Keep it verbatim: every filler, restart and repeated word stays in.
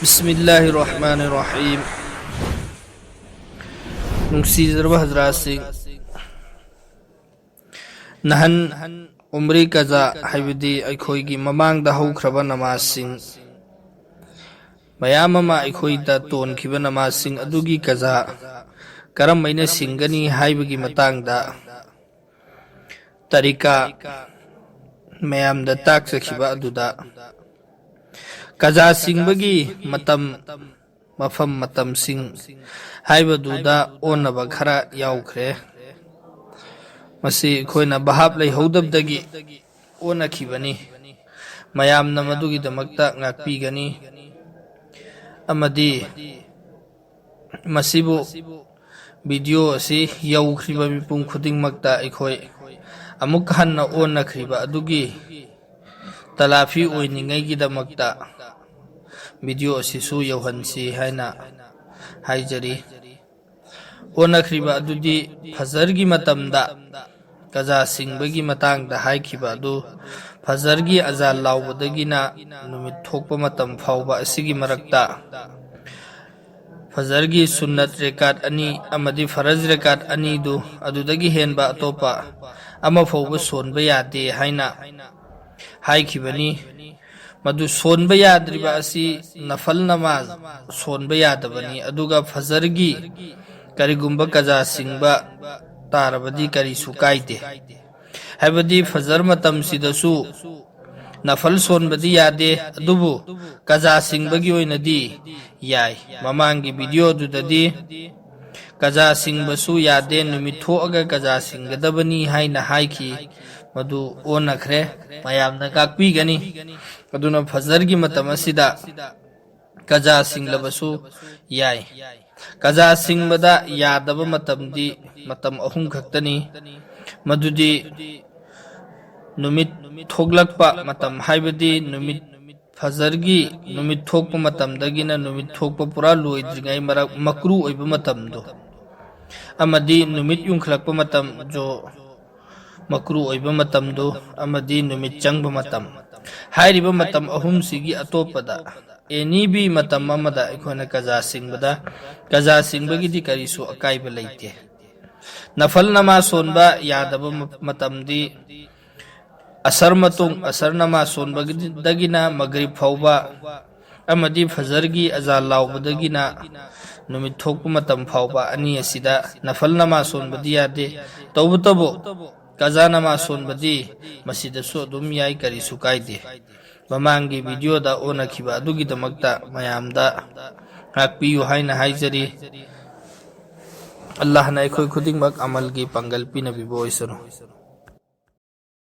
ꯕꯤꯁꯃꯤꯜꯂꯥꯍꯤꯔ ꯔꯍꯃꯥꯅꯤꯔ ꯔꯍꯤꯝ꯫ ꯅꯨꯡꯁꯤꯖꯔꯕ ꯍꯖꯔꯥꯠꯁꯤꯡ, ꯅꯍꯥꯟ ꯎꯝꯔꯤ ꯀꯖꯥ, ꯍꯥꯏꯕꯗꯤ ꯑꯩꯈꯣꯏꯒꯤ ꯃꯃꯥꯡꯗ ꯍꯧꯈ꯭ꯔꯕ ꯅꯃꯥꯖꯁꯤꯡ, ꯃꯌꯥꯝ ꯑꯃ ꯑꯩꯈꯣꯏꯗ ꯇꯣꯟꯈꯤꯕ ꯅꯃꯥꯖꯁꯤꯡ ꯑꯗꯨꯒꯤ ꯀꯖꯥ ꯀꯔꯝꯍꯥꯏꯅ ꯁꯤꯡꯒꯅꯤ ꯍꯥꯏꯕꯒꯤ ꯃꯇꯥꯡꯗ ꯇꯔꯤꯀꯥ ꯃꯌꯥꯝꯗ ꯇꯥꯛꯆꯈꯤꯕ ꯑꯗꯨꯗ, ꯀꯖꯥ ꯁꯤꯡꯕꯒꯤ ꯃꯇꯝ, ꯃꯐꯝ, ꯃꯇꯝꯁꯤꯡ ꯍꯥꯏꯕꯗꯨꯗ ꯑꯣꯟꯅꯕ ꯈꯔ ꯌꯥꯎꯈ꯭ꯔꯦ꯫ ꯃꯁꯤ ꯑꯩꯈꯣꯏꯅ ꯚꯥꯞ ꯂꯩꯍꯧꯗꯕꯗꯒꯤ ꯑꯣꯟꯅꯈꯤꯕꯅꯤ꯫ ꯃꯌꯥꯝꯅ ꯃꯗꯨꯒꯤꯗꯃꯛꯇ ꯉꯥꯛꯄꯤꯒꯅꯤ꯫ ꯑꯃꯗꯤ ꯃꯁꯤꯕꯨ, ꯚꯤꯗꯤꯑꯣ ꯑꯁꯤ ꯌꯧꯈ꯭ꯔꯤꯕ ꯃꯤꯄꯨꯝ ꯈꯨꯗꯤꯡꯃꯛꯇ ꯑꯩꯈꯣꯏ ꯑꯃꯨꯛ ꯍꯟꯅ ꯑꯣꯟꯅꯈ꯭ꯔꯤꯕ ꯑꯗꯨꯒꯤ ꯇꯂꯥꯐꯤ ꯑꯣꯏꯅꯤꯡꯉꯩꯒꯤꯗꯃꯛꯇ ꯚꯤꯗꯤꯑꯣ ꯑꯁꯤꯁꯨ ꯌꯧꯍꯟꯁꯤ ꯍꯥꯏꯅ ꯍꯥꯏꯖꯔꯤ꯫ ꯑꯣꯟꯅꯈ꯭ꯔꯤꯕ ꯑꯗꯨꯗꯤ ꯐꯖꯔꯒꯤ ꯃꯇꯝꯗ ꯀꯖꯥ ꯁꯤꯡꯕꯒꯤ ꯃꯇꯥꯡꯗ ꯍꯥꯏꯈꯤꯕ ꯑꯗꯨ, ꯐꯖꯔꯒꯤ ꯑꯖꯥꯟ ꯂꯥꯎꯕꯗꯒꯤꯅ ꯅꯨꯃꯤꯠ ꯊꯣꯛꯄ ꯃꯇꯝ ꯐꯥꯎꯕ ꯑꯁꯤꯒꯤ ꯃꯔꯛꯇ ꯐꯖꯔꯒꯤ ꯁꯨꯟꯅꯠ ꯔꯦꯀꯥꯠ ꯑꯅꯤ ꯑꯃꯗꯤ ꯐꯔꯖ ꯔꯦꯀꯥꯠ ꯑꯅꯤꯗꯨ ꯑꯗꯨꯗꯒꯤ ꯍꯦꯟꯕ ꯑꯇꯣꯞꯄ ꯑꯃ ꯐꯥꯎꯕ ꯁꯣꯟꯕ ꯌꯥꯗꯦ ꯍꯥꯏꯅ ꯍꯥꯏꯈꯤꯕꯅꯤ꯫ ꯃꯗꯨ ꯁꯣꯟꯕ ꯌꯥꯗ꯭ꯔꯤꯕ ꯑꯁꯤ ꯅꯐꯜ ꯅꯃꯥꯖ ꯁꯣꯟꯕ ꯌꯥꯗꯕꯅꯤ, ꯑꯗꯨꯒ ꯐꯖꯔꯒꯤ ꯀꯔꯤꯒꯨꯝꯕ ꯀꯖꯥ ꯁꯤꯡꯕ ꯇꯥꯔꯕꯗꯤ ꯀꯔꯤꯁꯨ ꯀꯥꯏꯗꯦ꯫ ꯍꯥꯏꯕꯗꯤ ꯐꯖꯔ ꯃꯇꯝꯁꯤꯗꯁꯨ ꯅꯐꯜ ꯁꯣꯟꯕꯗꯤ ꯌꯥꯗꯦ, ꯑꯗꯨꯕꯨ ꯀꯖꯥ ꯁꯤꯡꯕꯒꯤ ꯑꯣꯏꯅꯗꯤ ꯌꯥꯏ꯫ ꯃꯃꯥꯡꯒꯤ ꯚꯤꯗꯤꯑꯣꯗꯨꯗꯗꯤ ꯀꯖꯥ ꯁꯤꯡꯕꯁꯨ ꯌꯥꯗꯦ, ꯅꯨꯃꯤꯠ ꯊꯣꯛꯑꯒ ꯀꯖꯥ ꯁꯤꯡꯒꯗꯕꯅꯤ ꯍꯥꯏꯅ ꯍꯥꯏꯈꯤ꯫ ꯃꯗꯨ ꯑꯣꯟꯅꯈ꯭ꯔꯦ, ꯃꯌꯥꯝꯅ ꯉꯥꯛꯄꯤꯒꯅꯤ꯫ ꯑꯗꯨꯅ ꯐꯖꯔꯒꯤ ꯃꯇꯝ ꯑꯁꯤꯗ ꯀꯖꯥ ꯁꯤꯡꯂꯕꯁꯨ ꯌꯥꯏ꯫ ꯀꯖꯥ ꯁꯤꯡꯕꯗ ꯌꯥꯗꯕ ꯃꯇꯝꯗꯤ ꯃꯇꯝ ꯑꯍꯨꯝ ꯈꯛꯇꯅꯤ꯫ ꯃꯗꯨꯗꯤ ꯅꯨꯃꯤꯠ ꯊꯣꯛꯂꯛꯄ ꯃꯇꯝ, ꯍꯥꯏꯕꯗꯤ ꯅꯨꯃꯤꯠ ꯐꯖꯔꯒꯤ ꯅꯨꯃꯤꯠ ꯊꯣꯛꯄ ꯃꯇꯝꯗꯒꯤꯅ ꯅꯨꯃꯤꯠ ꯊꯣꯛꯄ ꯄꯨꯔꯥ ꯂꯣꯏꯗ꯭ꯔꯤꯉꯩ ꯃꯔꯛ ꯃꯀ꯭ꯔꯨ ꯑꯣꯏꯕ ꯃꯇꯝꯗꯣ, ꯑꯃꯗꯤ ꯅꯨꯃꯤꯠ ꯌꯨꯡꯈꯠꯂꯛꯄ ꯃꯇꯝ, ꯖꯣ ꯃꯀ꯭ꯔꯨ ꯑꯣꯏꯕ ꯃꯇꯝꯗꯨ, ꯑꯃꯗꯤ ꯅꯨꯃꯤꯠ ꯆꯪꯕ ꯃꯇꯝ꯫ ꯍꯥꯏꯔꯤꯕ ꯃꯇꯝ ꯑꯍꯨꯝꯁꯤꯒꯤ ꯑꯇꯣꯞꯄꯗ ꯑꯦꯅꯤ ꯕꯤ ꯃꯇꯝ ꯑꯃꯗ ꯑꯩꯈꯣꯏꯅ ꯀꯖꯥ ꯆꯤꯡꯕꯗ, ꯀꯖꯥ ꯆꯤꯡꯕꯒꯤꯗꯤ ꯀꯔꯤꯁꯨ ꯑꯀꯥꯏꯕ ꯂꯩꯇꯦ꯫ ꯅꯐꯜ ꯅꯃꯥꯖ ꯁꯣꯟꯕ ꯌꯥꯗꯕ ꯃ-, ꯃꯇꯝꯗꯤ ꯑꯁꯔ ꯃꯇꯨꯡ, ꯑꯁꯔ ꯅꯃꯥꯖ ꯁꯣꯟꯕꯗꯒꯤꯅ ꯃꯒ꯭ꯔꯤꯕ ꯐꯥꯎꯕ, ꯑꯃꯗꯤ ꯐꯖꯔꯒꯤ ꯑꯖꯥꯟ ꯂꯥꯎꯕꯗꯒꯤꯅ ꯅꯨꯃꯤꯠ ꯊꯣꯛꯄ ꯃꯇꯝ ꯐꯥꯎꯕ ꯑꯅꯤ ꯑꯁꯤꯗ ꯅꯐꯜ ꯅꯃꯥꯖ ꯁꯣꯟꯕꯗꯤ ꯌꯥꯗꯦ꯫ ꯇꯧꯕꯇꯕꯨ ꯀꯖꯥ ꯅꯃꯥꯖ ꯁꯣꯟꯕꯗꯤ ꯃꯁꯤꯗꯁꯨ ꯑꯗꯨꯝ ꯌꯥꯏ, ꯀꯔꯤꯁꯨ ꯀꯥꯏꯗꯦ꯫ ꯃꯃꯥꯡꯒꯤ ꯚꯤꯗꯤꯑꯣꯗ ꯑꯣꯟꯅꯈꯤꯕ ꯑꯗꯨꯒꯤꯗꯃꯛꯇ ꯃꯌꯥꯝꯗ ꯉꯥꯛꯄꯤꯌꯨ ꯍꯥꯏꯅ ꯍꯥꯏꯖꯔꯤ꯫ ꯑꯜꯂꯥꯍꯅ ꯑꯩꯈꯣꯏ ꯈꯨꯗꯤꯡꯃꯛ ꯑꯃꯜꯒꯤ ꯄꯥꯡꯒꯜ ꯄꯤꯅꯕꯤꯕ ꯑꯣꯏꯁꯅꯨ꯫